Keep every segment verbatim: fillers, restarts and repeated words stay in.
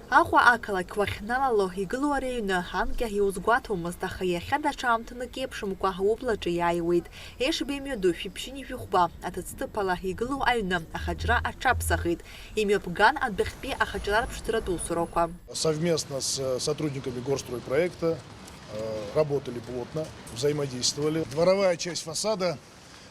Аҟәа ақалақь уахьналало игылоу ари аҩны анкьа иузгәаҭомызт, аха иахьа даҽа аамҭанык еиԥшымкәа аублаҿы иааиуеит. Ешба имҩаду шәиԥшьыни жәохәба аҭыӡҭыԥ ала игылоу аҩны ахаҿра аҽаԥсахит. Имҩаԥган адәахьтәи ахаҿра арԥшӡаратә усурақәа. Совместно с сотрудниками горстройпроекта, э, работали плотно, взаимодействовали. Дворовая часть фасада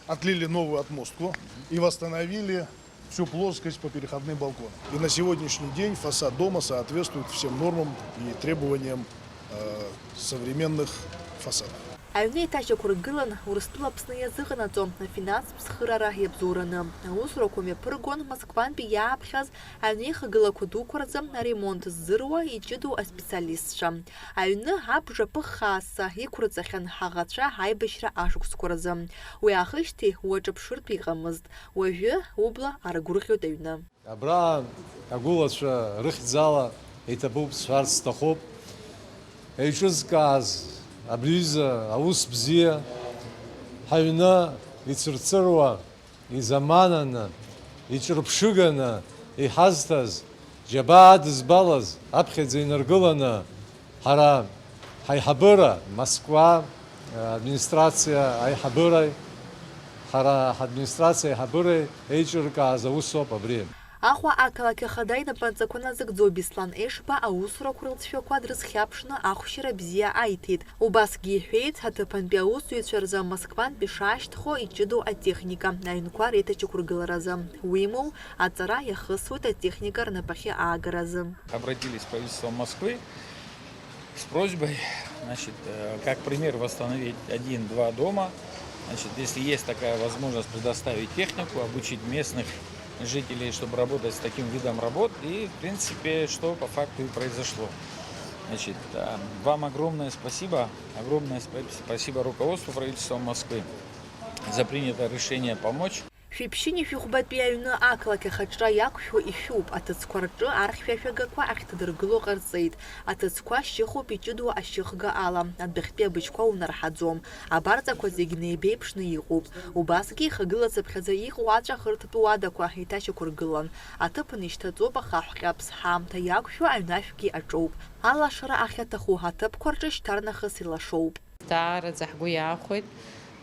отлили новую отмостку и восстановили всю плоскость по переходным балконам. И на сегодняшний день фасад дома соответствует всем нормам и требованиям, э, современных фасадов. Аҩны еиҭашьақәыргылан, Урыстәыла Аԥсны иазыҟанаҵо афинанстә цхыраара иабзоураны. Аусурақәа мҩаԥыргон Москвантәи иааԥхьаз аҩнеихагылақәа дуқәа рзы аремонт ззыруа иҷыдоу аспециалистцәа. Аҩны абжа ԥыххааса иқәырҵахьан ҳаӷацәа аибашьра ашықәсқәа рзы. Уи аахижьҭеи уаҿыԥшыртә иҟамызт. Уажәы убла аргәырӷьоит аҩны. Абра агәылацәа рыхьӡала иҭабуп сҳәарц сҭахуп. Еиҿызкааз абри аҩыза аус бзиа, ҳаҩны ицырцыруа, изамананы, иҿырԥшыганы иҳазҭаз, џьабаа адызбалаз аԥхьаӡа инаргыланы, ҳара ҳаиҳабыра, Москва администрациа аиҳабыреи, ҳара ҳадминистрациа аиҳабыреи еиҿыркааз аусоуп абри. Аҟәа ақалақь ахада инапынҵақәа назыгӡо Беслан Ешба аусурақәа рылҵшәақәа дрызхьаԥшны ахәшьара бзиа аиҭеит. Убасгьы иҳәеит, аҭыԥантәи аусзуҩцәа рзы Москвантәи шаашьҭхо иҷыдоу атехника, аҩнқәа реиҭашьақәыргыларазы. Уимоу, аҵара иахысуеит атехника рнапахьы аагаразы. Обратились в правительство Москвы с просьбой, значит, э, как пример, восстановить один-два дома. Значит, если есть такая возможность, предоставить технику, обучить местных жителей, чтобы работать с таким видом работ. И, в принципе, что по факту и произошло. Значит, э, вам огромное спасибо, огромное спа-, спасибо руководству правительства Москвы за принятое решение помочь. Шәиԥшьыни шәыхәбатәи аҩны ақалақь ахаҿра иақәшәо ишәуп, аҭыӡқәа рҿы архьшәашәагақәа ахьҭадыргыло ҟарҵеит. Аҭыӡқәа шьыхуп иҷыдоу ашьыхга ала, адәахьтәи абыжьқәа унарҳаӡом. Абарҵақәа зегь неибеиԥшны иҟоуп. Убасгьы ихагылацыԥхьаӡа иҟоу аҵәахырҭатә уадақәа еиҭашьақәыргылан. Аҭыԥан ишьҭаҵоуп ахаҳә ҟьаԥс, ҳаамҭа иақәшәо аҩнашәгьы аҿоуп. Алашара ахьаҭаху аҭыԥқәа рҿы шьҭарнахыс илашоуп. Даараӡа ҳгәы иаахәеит.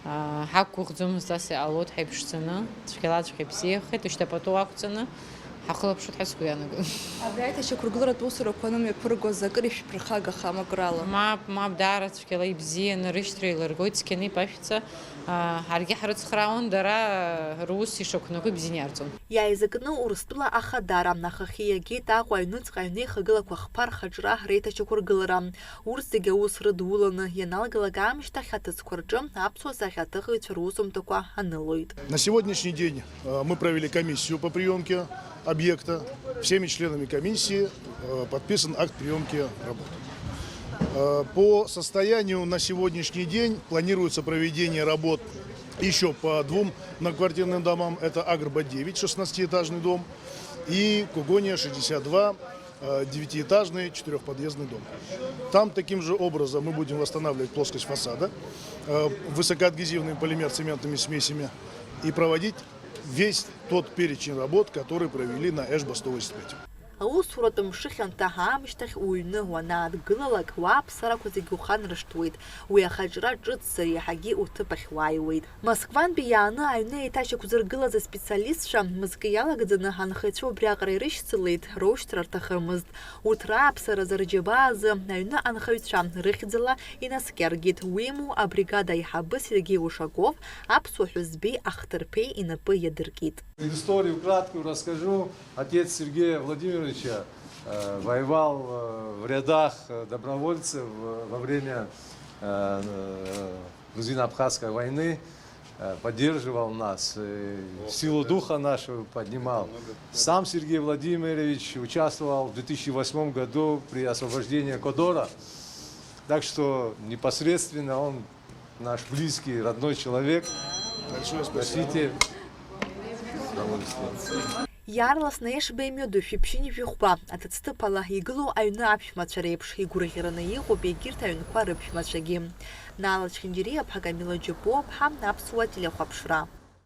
Аа, ҳақәгәыӷӡомызт ас иҟалоит ҳаиԥшӡаны, цәгьалаҵәҟьа ибзиахеит, ишьҭа пату ақәҵаны ҳахылаԥшуеит ҳәа сгәы иаанагоит. Абри аиҭашьақәыргыларатә усурақәа анымҩаԥыргоз акыр ишәԥырхагахама акрала? Мап, мап, даараӡа цәгьала ибзианы рышьҭра еилыргоит, цқьаны ибашәҵа. Аа, ҳаргьы ҳрыцхраауан, дара рус ишақәнаго ибзианы иарҵон. Иааизакны Урыстәыла ахадара, ахахьы иагеит Аҟәа аҩныҵҟа аҩнеихагылақәа хԥа рхаҿра реиҭашьақәыргылара. Урҭ зегьы аус рыдуланы ианалгалак аамышьҭахь аҭыӡқәа рҿы аԥсуа сахьаҭыхыҩцәа русумҭақәа анылоит. На сегодняшний день, э, мы провели комиссию по приёмке объекта. Всеми членами комиссии, э, подписан акт приёмки работ. Э, по состоянию на сегодняшний день планируется проведение работ ещё по двум многоквартирным домам. Это Агрба девять, шестнадцатиэтажный дом, и Кугония шестьдесят два, э, девятиэтажный четырёхподъездный дом. Там таким же образом мы будем восстанавливать плоскость фасада, э, высокоадгезивными полимерцементными смесями и проводить весь тот перечень работ, который провели на Эшба сто восемьдесят пять. Аусуратә мшы хьанҭа аамышьҭахь уҩны уанаадгылалак, уааԥсарақәа зегьы уханаршҭуеит. Уи ахаҿра ҿыцзар иаҳагьы уҭыԥ ахь уааиуеит. Москвантәи иааны аҩны еиҭашьақәзыргылаз аспециалистцәа мызкы иалагӡаны анхаҩцәа убриаҟара ирышьцылеит, роушьҭра рҭахымызт. Урҭ рааԥсаразы рџьабаа азы аҩны анхаҩцәа рыхьӡала инаскьаргеит, уимоу, абригада аиҳабы Сергеи Ушаков аԥсуа ҳәызбеи ахҭырԥеи инапы иадыркит. Предысторию краткую расскажу. Отец Сергея Владимировича, э, воевал, э, в рядах, э, добровольцев, э, во время, э, э, грузино-абхазской войны, э, поддерживал нас, э, силу духа нашу поднимал. Сам Сергей Владимирович участвовал в две тысячи восьмом году при освобождении Кодора. Так что непосредственно он наш близкий, родной человек. Большое спасибо. Носите. Удовольствие. Иаарласны Ешба имҩаду шәиԥшьыни жәохәба аҭыӡҭыԥ ала игылоу аҩны аԥшәмацәа реиԥш игәырӷьараны иҟоуп егьырҭ аҩнқәа рыԥшәмацәагьы. Наала Чхинџьариа-ԥҳа, Камила Џьапуа-ԥҳа, Аԥсуа телехәаԥшра.